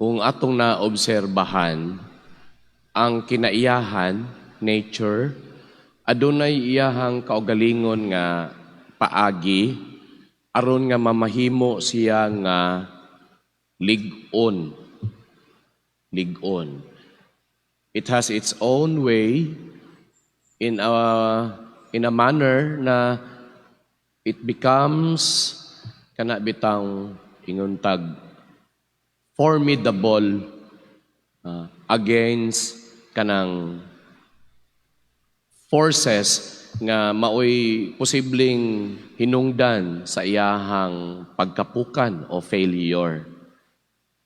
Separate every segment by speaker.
Speaker 1: Kung atong naobserbahan, ang kinaiyahan, nature, adunay iyahang kaugalingon nga paagi aron nga mamahimo siya nga lig-on. Lig-on. It has its own way in a manner na it becomes kana bitang ingon tag formidable against kanang forces nga maoy posibleng hinungdan sa iyahang pagkapukan o failure.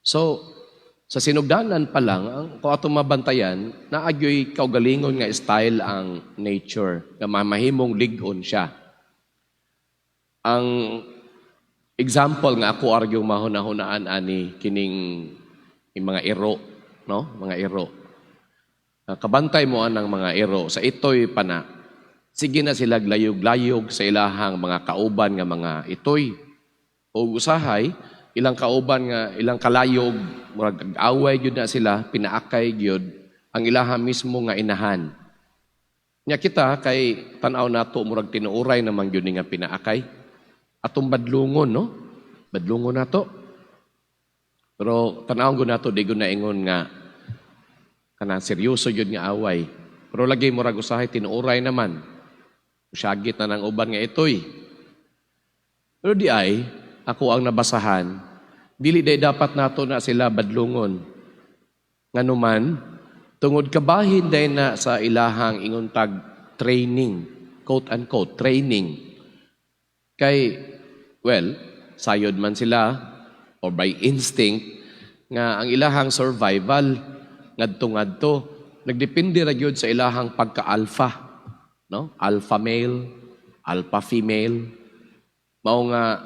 Speaker 1: So, sa sinugdanan pa lang, ang, kung atong mabantayan, naa gyoy kaugalingon nga style ang nature, nga mamahimong lig-on siya. Ang example nga ako argyong mahuna-hunaan ani kining yung mga iro, no? Mga iro. Kabantay mo anang mga iro sa itoy pa na. Sige na sila layog-layog sa ilahang mga kauban nga mga itoy. O usahay, ilang kauban nga ilang kalayog, murag away gyud na sila, pinaakay gyud ang ilaha mismo nga inahan. Nya kita kay tan-aw nato, murag tinuuray naman gyud ni nga pinaakay. Atong badlungon, no? Badlungon nato. Pero tan-awon gud nato, di gud na ingon nga kanang seryoso gyud nga away. Pero lagi murag usahay tinuuray naman. Usyagit na ng uban nga itoy. Pero di ay, ako ang nabasahan, dili day dapat nato na sila badlungon. Nganuman, tungod kabahin day na sa ilahang ingon tag training, quote unquote, training. Kay, well, sayod man sila, or by instinct, nga ang ilahang survival, ngadto-ngadto, nagdepende ra gyud sa ilahang pagka-alpha. No? Alpha male, alpha female. Mao nga,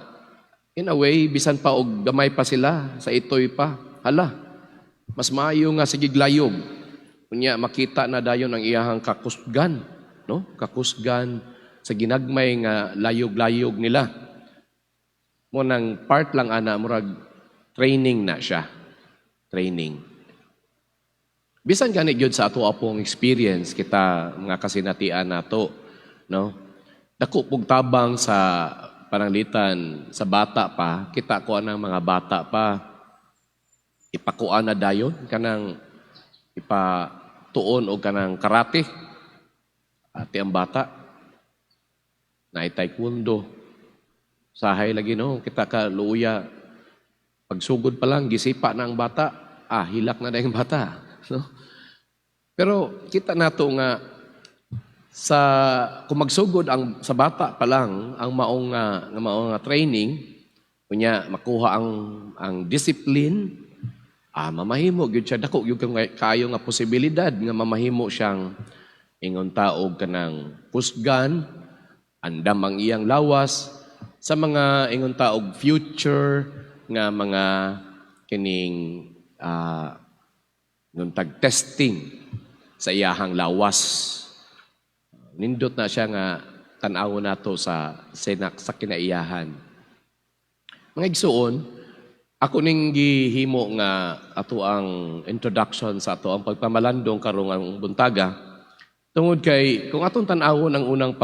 Speaker 1: in a way, bisan pa og gamay pa sila, sa itoy pa, hala, mas maayo nga sige layog. Unya makita na dayon ang iyahang kakusgan, no? Kakusgan sa ginagmay nga layog-layog nila. Mao nang part lang ana, murag training na siya. Training. Bisan gani gyud sa ato apong experience kita mga kasinatian nato, no? Dako pug tabang sa pananglitan sa bata pa, kita ko ang mga bata pa ipakuan na dayon kanang ipatuon og kanang karate. Ati ang bata na taekwondo. Sahay lagi, no, kita ka luya pagsugod pa lang gisipa na ang bata, ah, hilak na yung bata, no? Pero kita nato nga sa kung magsugod ang sa bata pa lang ang maong nga training, unya makuha ang discipline, ah, mamahimo gyud siya, dako gyud kaayo nga posibilidad nga mamahimo siyang ingon taog kanang kusgan, andam ang iyang lawas sa mga ingon taog future nga mga kining ingon tag testing sa iyahang lawas. Nindot na siya nga tan-awon nato sa senak sa kinaiyahan. Mga igsuon, ako ning gihimo nga ato ang introduction sa ato ang pagpamalandong karong ang buntaga tungod kay kung atong tan-awon ang unang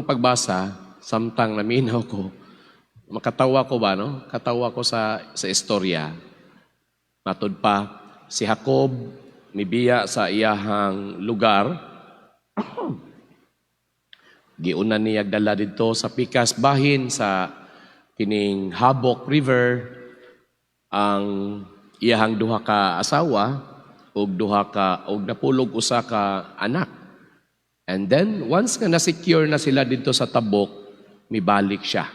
Speaker 1: pagbasa samtang naminaw ko, makatawa ko ba, no? Katawa ko sa istorya. Matud pa, si Jacob mibiya sa iyahang lugar. Giuna niya dala didto sa pikas bahin sa kining Jabbok River ang iyahang duha ka asawa ug duha ka ug napulog usa ka anak. And then once nga na-secure na sila didto sa Tabok, mibalik siya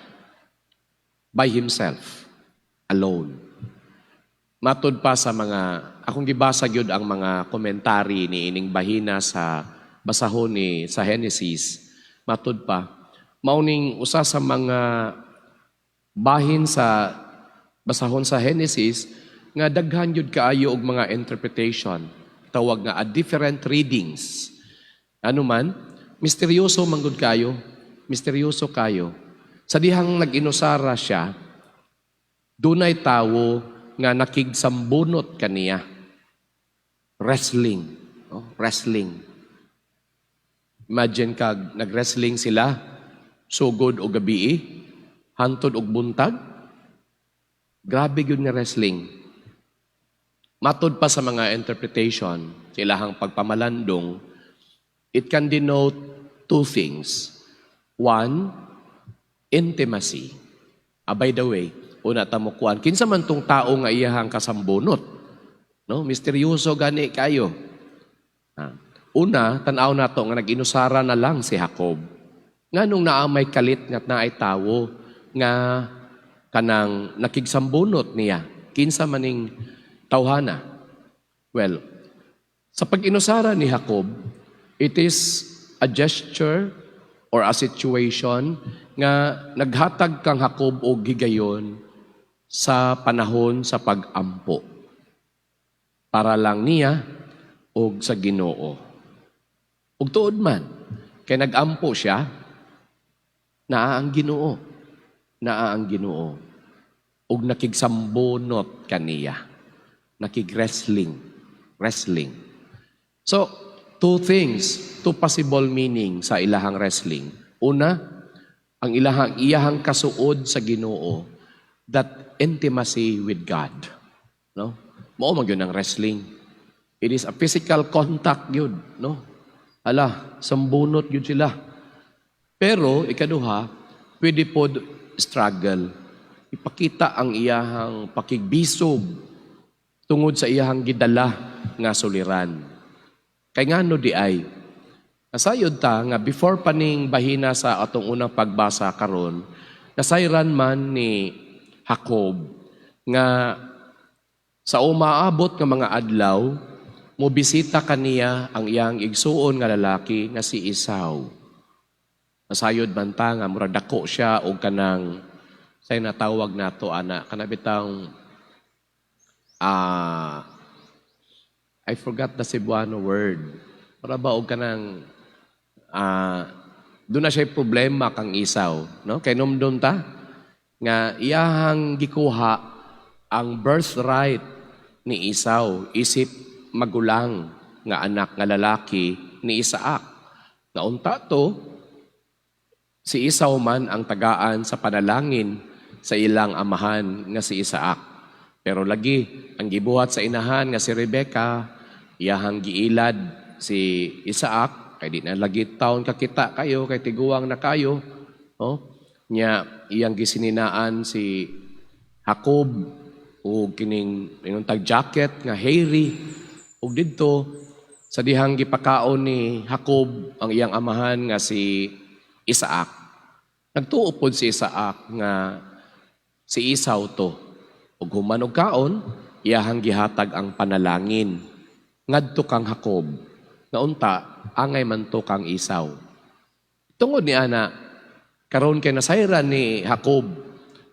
Speaker 1: by himself, alone. Matud pa sa mga akong gibasa gyud ang mga komentary ni ining bahina sa basahon ni sa Genesis. Matud pa, mao ning usa sa mga bahin sa basahon sa Genesis nga daghan gyud kaayo og mga interpretation, tawag nga a different readings. Ano man, misteryoso man gud kayo, misteryoso kayo. Sa dihang nag-inusara siya, dunay tawo nga nakigsambunot kaniya. Wrestling, no? Wrestling. Imagine kag nag-wrestling sila sugod og gabii, hantod og buntag. Grabe gyud nga wrestling. Matod pa sa mga interpretation, sa ilahang pagpamalandong, it can denote two things. One, intimacy. Ah, by the way, una ta mo kuan, kinsa man tong tao nga iyahang kasambunot? No, misteryoso gani kayo. Ah. Una, tan-aw nato nga nag-inusara na lang si Jacob. Nganong naa may kalit nga naay tawo nga kanang nakigsambunot niya? Kinsa maning tawhana? Well, sa pag-inusara ni Jacob, it is a gesture or a situation nga naghatag kang Jacob og higayon sa panahon sa pag-ampo. Para lang niya og sa Ginoo. Ug tuod man, kay nag-ampo siya, naa ang Ginoo. Naa ang Ginoo. Ug nakigsambunot kaniya. Nakig-wrestling. Wrestling. So, two things, two possible meaning sa ilahang wrestling. Una, ang ilahang iyahang kasuod sa Ginoo, that intimacy with God. No? Mao man gyud ang wrestling. It is a physical contact yun, no? Ala, sambunot yun sila. Pero ikaduha, pwede pod struggle. Ipakita ang iyahang pakigbisog tungod sa iyahang gidala nga suliran. Kay ngano di ay? Nasayod ta nga before pa ning bahina sa atong unang pagbasa karon, nasayran man ni Jacob nga sa umaabot nga mga adlaw, mobisita kaniya ang iyang igsuon nga lalaki nga si Esau. Nasayod man ta nga murag dako siya og kanang say natawag nato ana kana bitang I forgot the Cebuano word. Para ba og kanang doon na siya problema kang Esau, no? Kay numdum ta nga iyahang gikuha ang birthright ni Esau isip magulang nga anak nga lalaki ni Isaac. Nga unta to si Esau man ang tagaan sa panalangin sa ilang amahan nga si Isaac. Pero lagi ang gibuhat sa inahan nga si Rebecca, iyahang giilad si Isaac kay di na lagi taon kakita kayo kay tiguang na kayo, no? Nya iyang gisininaan si Jacob og kining ingon tag jacket nga hairy, ug didto sa dihang gipakaon ni Jacob ang iyang amahan nga si Isaac, nagtuo pod si Isaac nga si Esau to. Ug human og kaon, iyahang gihatag ang panalangin ngadto kang Jacob nga unta angay man to kang Esau. Tungod ni ana, karon kay nasayran ni Jacob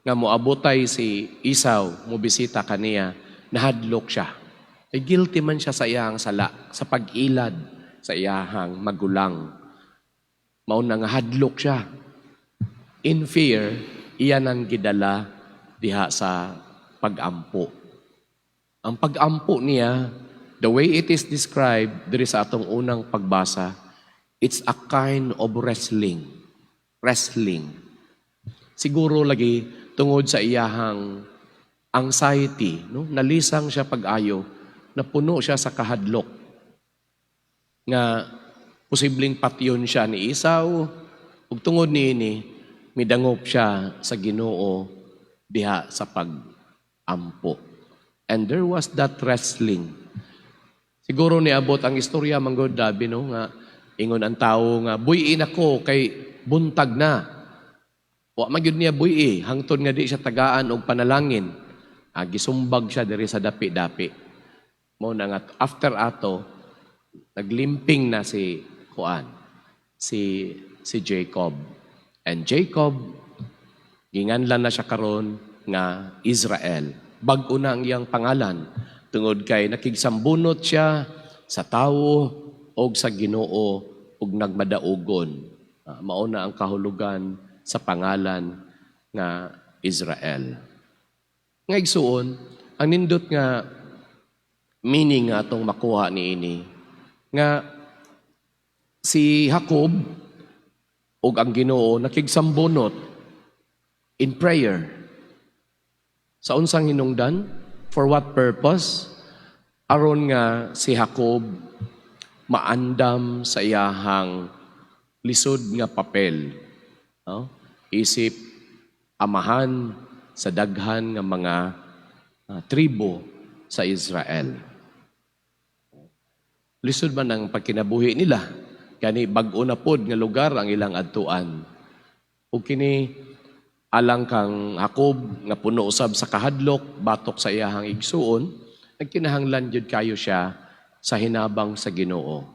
Speaker 1: nga moabotay si Esau, mobisita kaniya, nahadlok siya. Ay guilty man siya sa iyang sala, sa pag-ilad sa iyahang magulang. Mao na nga hadlok siya. In fear, iya nang gidala diha sa pag-ampo. Ang pag-ampo niya, the way it is described diri sa atong unang pagbasa, it's a kind of wrestling. Wrestling. Siguro lagi tungod sa iyahang anxiety, no? Nalisang siya pag-ayo, napuno siya sa kahadlok. Nga posibleng patyon siya ni Esau, ug tungod niini midangop siya sa Ginoo diha sa pag-ampo. And there was that wrestling. Siguro niabot ang istorya manggod dabi, no, nga ingon ang tawo nga buy-in ako kay buntag na. Wa man gyud niya buy hangtod nga di siya tagaan og panalangin. Ah, gisumbag siya diri sa dapi-dapi. Mao na nga after ato naglimping na si Juan, si Jacob. And Jacob, ginganlan na siya karon nga Israel. Bag-o na ang iyang pangalan tungod kay nakigsambunot siya sa tawo og sa Ginoo ug nagmadaugon. Ah, mao na ang kahulugan sa pangalan nga Israel. Nga igsuon, Ang nindot nga meaning nga atong makuha niini nga si Jacob ug ang Ginoo nakigsambunot in prayer. Sa unsang hinungdan? For what purpose? Aron nga si Jacob maandam sa iyahang lisod nga papel. No? Isip amahan sa daghan nga mga tribo sa Israel. Lisod man ang pagkinabuhi nila. Gani bag-o na pod nga lugar ang ilang adtuan. Ug kini alang kang Jacob nga puno usab sa kahadlok batok sa iyahang igsuon, nagkinahanglan jud kayo siya sa hinabang sa Ginoo.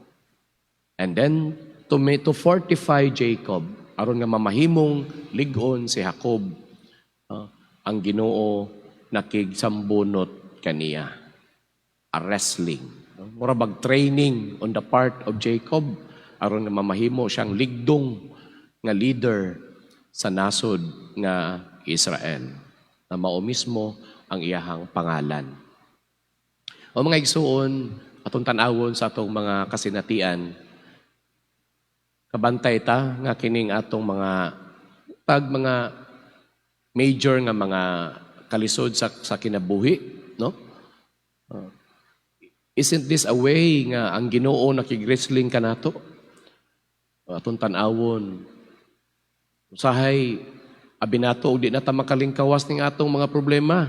Speaker 1: And then to fortify Jacob aron nga mamahimong lig-on si Jacob, ang Ginoo nakigsambunot kaniya. A wrestling. No? Mura bag training on the part of Jacob aron nga mamahimo siyang ligdong nga leader sa nasod nga Israel na mao mismo ang iyahang pangalan. O mga igsuon, atong tan-awon sa atong mga kasinatian, kabantay ta nga kining atong mga tag mga major nga mga kalisod sa kinabuhi, no? Isn't this a way nga ang Ginoo nakig-wrestling kanato? Atong tan-awon. Usahay abi nato og di na ta makalingkawas ning atong mga problema.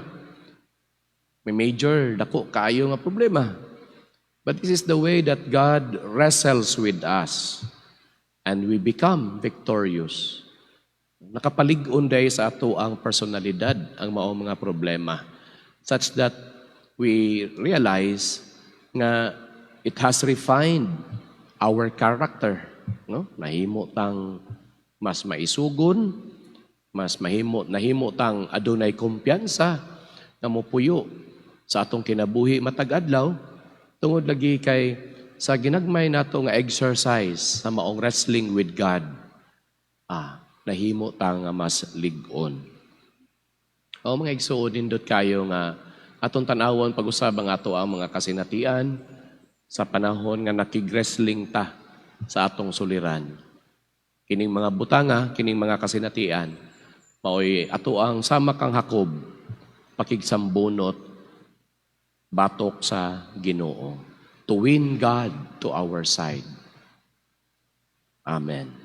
Speaker 1: May major, dako kaayo nga problema. But this is the way that God wrestles with us and we become victorious. Nakapalig-on diay sa ato ang personalidad ang maong mga problema such that we realize nga it has refined our character, no? Nahimo tang mas maisugon, mas mahimo nahimo tang adunay kumpiyansa nga mopuyo sa atong kinabuhi matag adlaw tungod lagi kay sa ginagmay nato nga exercise sa maong wrestling with God, nahimo ta nga mas lig-on. O mga igsuon, nindot kayo nga atong tan-awon pag-usab ang ato ang mga kasinatian sa panahon nga nakig-wrestling ta sa atong suliran. Kining mga butanga, kining mga kasinatian, maoy ato ang sama kang Jacob pakigsambunot batok sa Ginoo, to win God to our side. Amen.